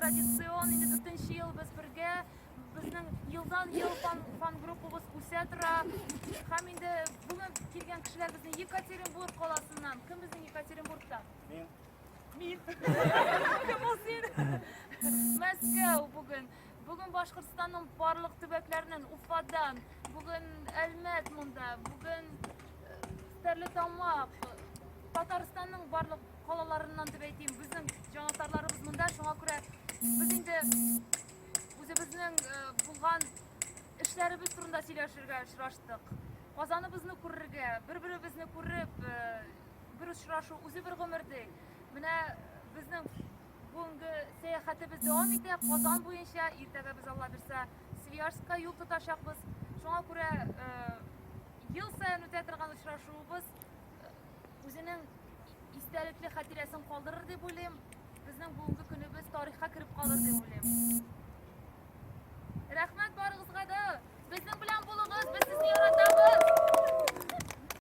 традицион инде дүртенче ел без бергә. Безнең елдан-ел фан, фан группабыз үсә тора. Һәм инде бүген килгән кешеләр безнең Екатеринбург каласыннан. Кем безнең Екатеринбургтан? Мин. Мин. Кем ул син? Мәскәү бүген. Бүген Башкортстанның барлык төбәкләреннән, Уфадан, бүген Әлмәт монда, бүген э, Стәрлетамак, Татарстанның барлык калаларыннан дип әйтим, безнең җанатарларыбыз монда, шуңа күрә без инде үзебезнең э, булган эшләребез турында сөйләшергә очраштык. Казаныбызны күрергә, бер-беребезне күреп, э, бер очрашу үзе бер гомер ди. Менә безнең бүгенге сәяхәтебез дәвам итә. Казан буенча иртәгә без Алла бирсә Свияжскка юл тотачакбыз. Шуңа күрә э, ел саен үтә торган очрашуыбыз э, үзенең истәлекле хатирәсен калдырыр дип уйлыйм. Безнең бүгенге көнебез тарихка кереп калыр дип уйлыйм. Рәхмәт барыгызга.